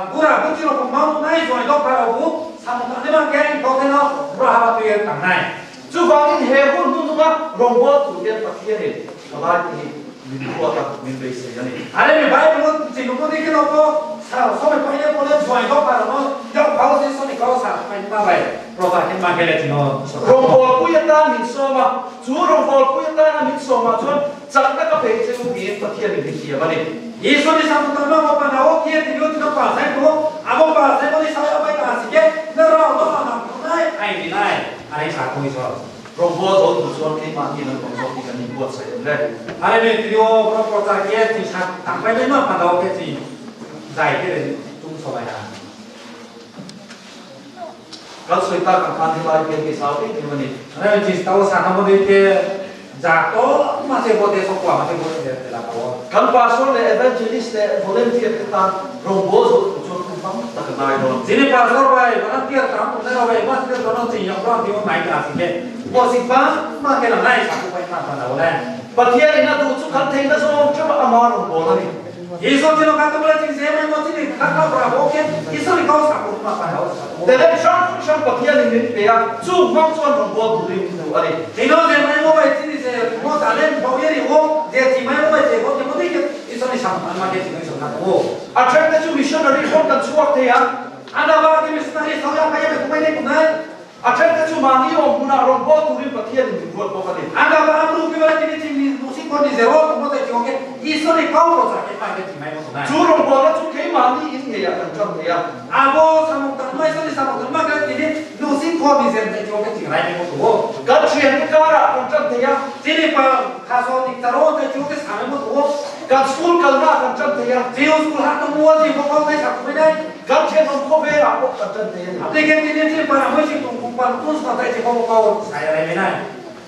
bura bu chi ro ko mau nai zoi dok pa ro bu samong ta ne ma ke in ko the no bro ha ba tu ye tang nai. Chuvangin he hun hnununga rawngbâwl tur hian Pathianin thalai te hi min ruat a, min beisei a ni. Are mi Bible chi nu ko ni ke no ko sa so moi pai le ko le zoi dok pa ro no yau phau si so ni ko sa pai ma bai bro ta kin ma ke le chi no. Rawngbâwl pui atan min sawm a, chu rawngbâwl pui atana min sawmah chuan chakna ka phei che u tiin Pathianin min thiam a ni. Isua ni sam ta ma mo pa na o kia ti yo ti no pa sai ko abo pa sai ko ni sa ya bai ta si ke na ra no na na nai ai ni nai ai sa ko iso. Rawngbâwl zo tur chuan keimah hian an awm zawk hi kan inbuatsaih em le. Are me ti yo pro pro ta kia ti sa tang pai mai ma pa da o ke ti zai ke le tung so bai ha. Kan sawi tak ang khan helai bial hi zau em em a ni. Are me ti tau sa na mo de ke za to ma se bo te so kwa ma te bo te la pa wo. Kan pastor leh evangelist leh volunteer te tan rawngbâwl zo tur chuan kum tam tak a ngai dawn. Chini pastor bai volunteer tam tum nei ro bai ma se to no chi yong ro ti mo mai ka si ke bo si pa ma ke la nai sa ku pai ma pa na wo le. Pathianin a duh chu kan theihna zawng theuh a ama rawngbâwl a ni. Isua chi no ka tu le chi se mai mo chi ni kha ka bra bo ke Isua ni kau sa ku ma pa na wo sa. Talent hrang hrang Pathianin min pe a, chu hmang chuan rawngbâwl turin min duh a ni. Chi no ze mai mo bai chi ni se mo talent bo ye ri wo ze chi mai mo bai che bo ke mo ti ke Isua ni sam an ma ke chi no Isua ka wo. A then te chu missionary hrawn kan chhuak thei a. Ana ba ke missionary sau ya pa ya be ku mai nei ku nai. A then te chu mahni awm hmunah rawngbâwl turin Pathianin min ruat bawk a ni. Ana ba amru ki ba chi ni chi ni nu si ko ni zero tu mo te chi o ke Isua ni kau ro sa ke pa ke chi mai mo tu nai. Chu rawngbâwlna chu keimahni in ngeiah kan ṭan thei a. Abo samuk tan mai Isua ni samuk tan ma ke chi ni nu si ko ni zen te chi o ke chi rai mai mo tu wo. Kan ṭhian te karah kan ṭan thei a. Chi ni pa kha so ni ta ro te chi o ke sa mai mo tu wo. Kan school kalna kan ṭan thei a. Chi o school ha tu mo chi mo kau nai sa ku mai nai. Kan ṭhian awm khawvelah pawh kan ṭan thei a ni. Application chi ni chi pa na moi chi tung kung pan tun sa tai chi ko ko sai rai mai nai.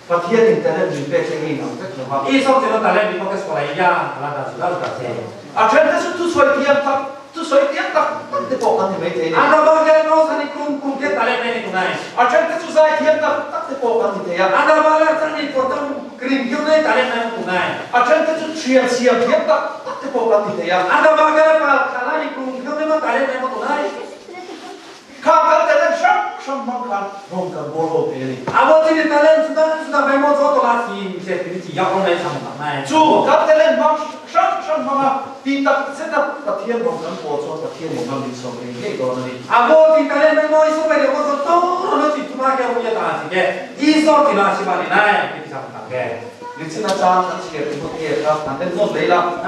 Pathianin talent min pek te hi ang vek lo va. Isua chi no talent min pek te ya la da su da su da se. A then te chu thu sawi thiam tak, thu sawi thiam tak tak te pawh kan ni mai thei a ni. A da ba ke no sa ni kum kum ke talent nei ni tu nai. A then te chu zai thiam tak tak te pawh kan ni thei a. A da ba la cha ni ko tam cream kiu nei talent nei tu nai. A then te chu thian siam thiam tak tak te pawh kan ni thei a. Kha kan talent hrang hrang hmang khan rawng kan bawl ho thei a ni. Chu kan talent hmang hrang hrang hmanga ti tak zeta Pathian rawng kan bawl chuan Pathian in hmang min sawm ngei ngei dawn a ni. Nichina chang kan chhiar Timothea kha an en nawn lei la.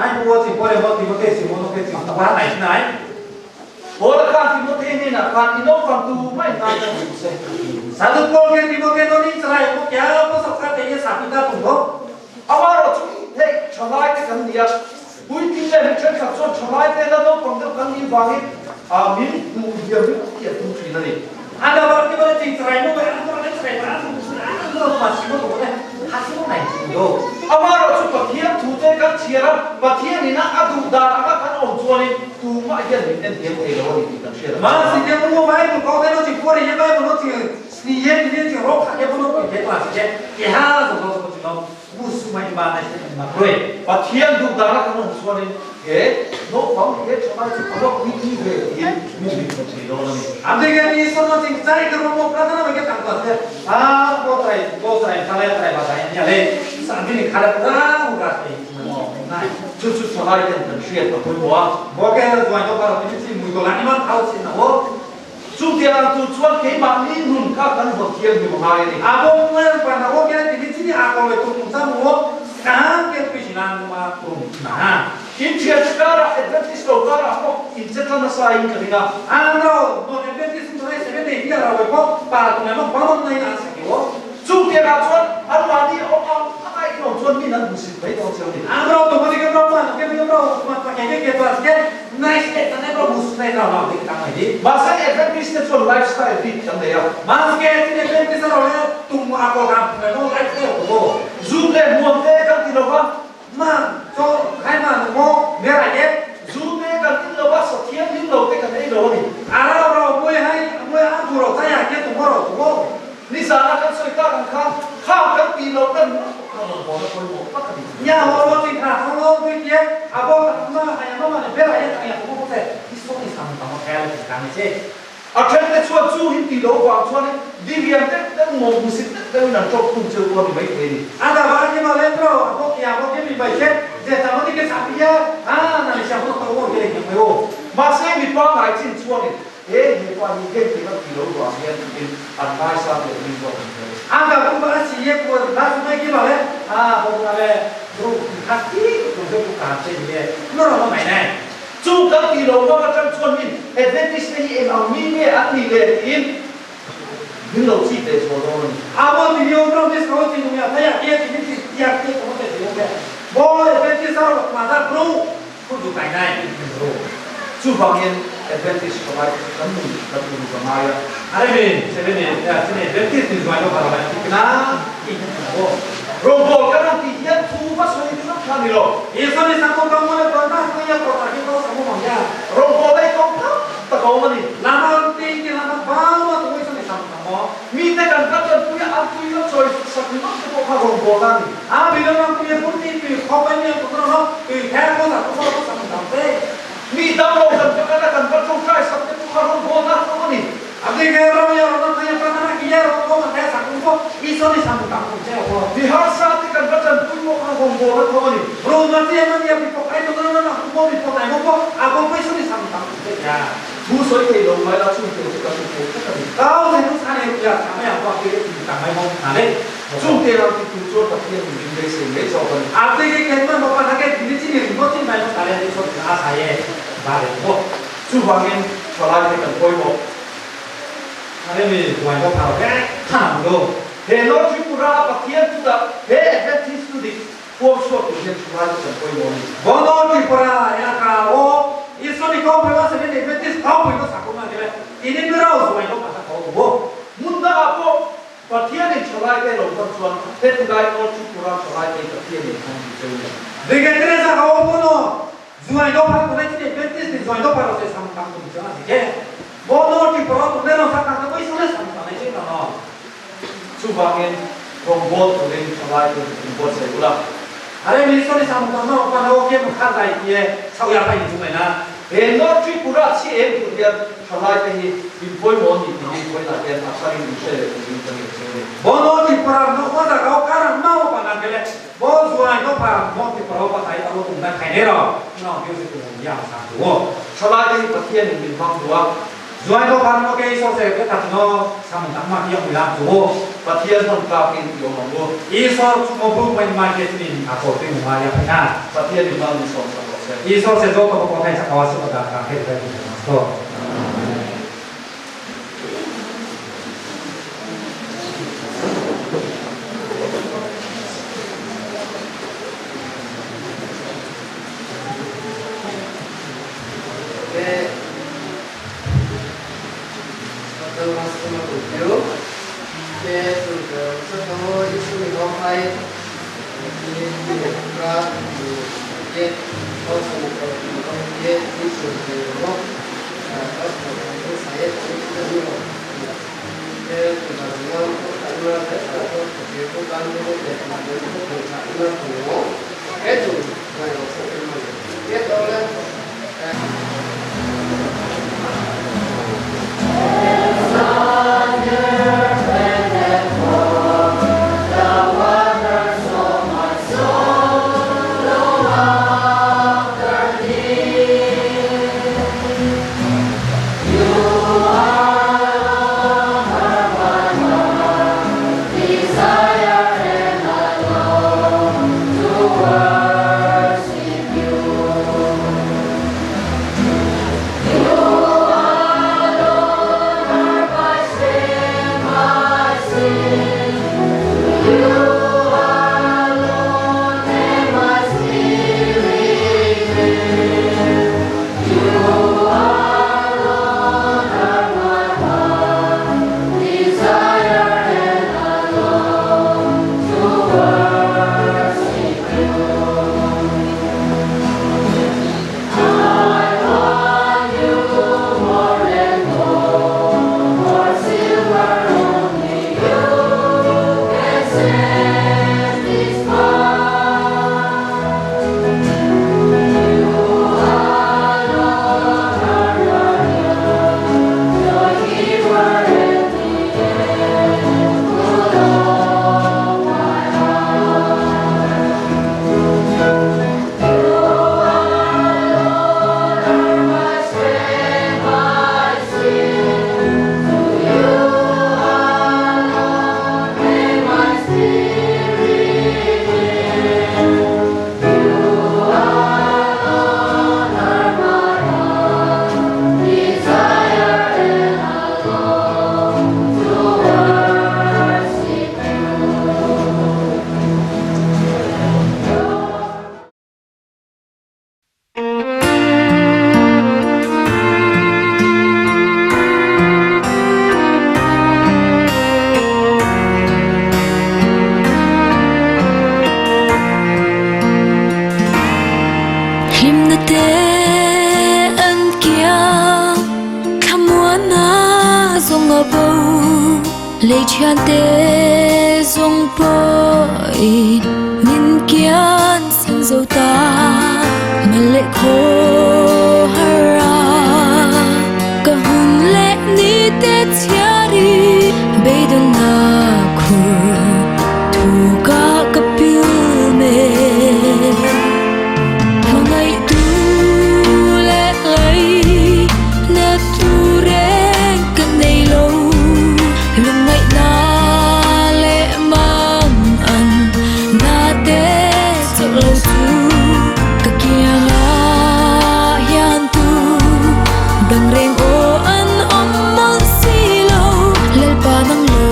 Paula khan Timothea hnenah khan i naupang tu mai ngai ka duh che. Amaherawh chu hei thalai te kan ni a, puitling leh mi thenkhat chuan thalai te la naupang deuh kan nih vangin min hmuh hiam ringawt hi an tum thin a ni. Amaherawh chu Pathian thu te kan chhiar a, Pathianin a duh dan anga kan awm chuanin tumah hian min en thiam thei lo a ni tih kan hriat a ṭha. Pathian duh dan a kan awm chuanin he naupang he ṭhalai chu a va puitling ve tiin min min hmu thei dawn a ni. Chu chu ṭhalai ten kan hriat a pawimawh a. Chu tiang tur chuan keimahni nun kha kan vawn thiam hi ngai a ni. Inthiante karah Adventist lo karah pawh inchetla nasa in ka ring a. Chu tiangah chuan anmahni awm ang anga in awm chuan min an hmusit mai dawn cheu a ni. Mahse Adventist te chuan lifestyle bik kan nei a. Zu leh hmuam te kan ti lova. Zu te kan in lova, sathiam hlim lo te kan ei lo a ni. Nizana kan sawi tak ang khan, khang kan tih loh na ringawt pawh kha rawn hawn a pawimawh tak a ni. A then te chuan chu hi tih loh vang chuanin diriam deuh deuh mawng hmusit deuh deuhin an ṭawp khum cheu pawh a ni mai thei a ni. Mahse mipa ngai chin chuanin He hepa hi heng thil a ti lo vang hian tiin an ngaisang leh ring zawk an hre. Chu kan tih lo vang atang chuan min Adventist te hi eng ang mi nge an nih le tiin min lo chik leh zual dawn a ni. Chuvangin Adventist thalai te chu kan nun kan uluk a ngai a. Rawngbawl kan han tih hian thu va sawi ringawt kha a ni lo. Rawngbawl ei kawng tam tak a awm a ni. Mite kan va tanpui a, an tui lo chawi sak ringawt te pawh kha rawngbawl a ni. Mi dam lo kan va kal a, kan va tawngtai sak te pawh kha rawngbawl a tho a ni. Mi harsa te kan va tanpui pawh kha rawngbawl a tho a ni. Thu sawi thei lo mai la chungte chu kan inpawh tlat a ni. Chungte ram ti tur chuan Pathian in min beisei mai zawk a ni. Chuvangin thalaite kan pawimawh. He North Tripura a Pathian kutah he Adventist tu dik Huam chhuak tur hian thulai chu kan pawimawh a ni. Hmun dangah pawh Pathianin thalaite lo hman chuan hetilai North Tripura thalaite hi Pathianin hman duh cheu a ni. Chuvangin rawngbawl turin thalaite inbuatsaih ula. Are mi so ni sam ta no pa no ke mu kha zai tie chau ya pa in chu mai na. He North Tripura chi em tur hian thalai te hi in pawimawh a ni tih hi vawiinah hian a tharin in hre leh turin ka ngen che a ni. Bo North Tripura no khaw za kau ka ram mau pa na kele bo zuai no pa North Tripura pa tai aro tum na khai ne ro no hiu se tu ya sa tu wo. Thalai te hi Pathian in min hmang duh a. Zuai no pa no ke so se ke ta no sam tak ma ki ong lam tu wo. Pathian hman tlak in i awm ang u. Isor chu mo bu mai mai ke chin a ko te mu ma ya pa na. Pathian in hmang min sawm sak rawh se. Isor se zo to ko thai chakawa su ka ka he kai ni so. Dang reng o an om mon si lo lal pa nang lo.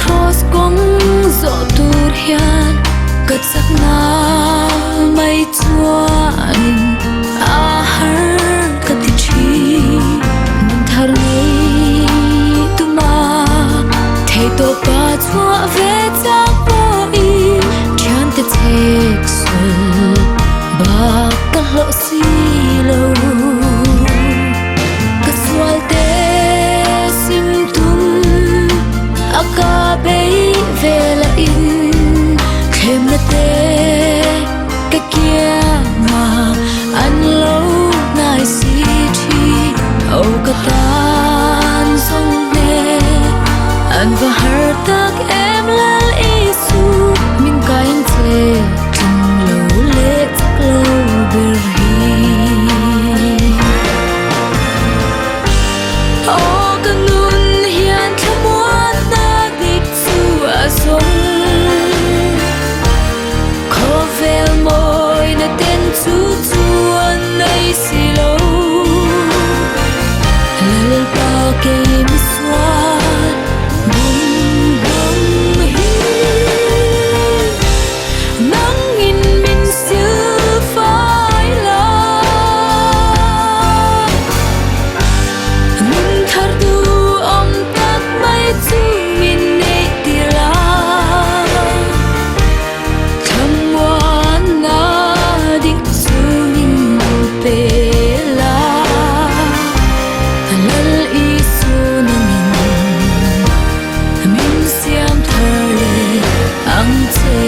Kross kawng zawh tur hian ka chakna mai chuanin a har ka ti thin. Nun thar nei tuma thei tawpa chhuah ve chak pawhin thiante chhek sawl bak ka hlawh si lo. Ka sual te sim tum a ka bei ve la in thlemna te ka kianga an lo hnai si thin. Aw ka tan zawng hne an va har tak em Lal Isu min kain che tling lo leh chak lo ber hi. Aw ka nun hian thlamuanna dik chu a zawng. Khawvel mawina ten chu chu an nei si lo. Lalpa kei mi sual bum bum hi. Nangin min silfai la. Nun thar duhawm tak mai chu min neih tir a. Thlamuanna dik chu min pe la. Lal Isu nangin min siam thar leh ang che.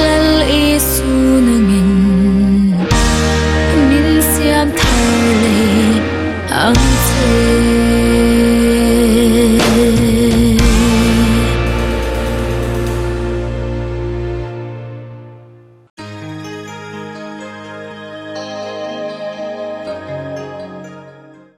Lal Isu nangin min siam thar leh ang che.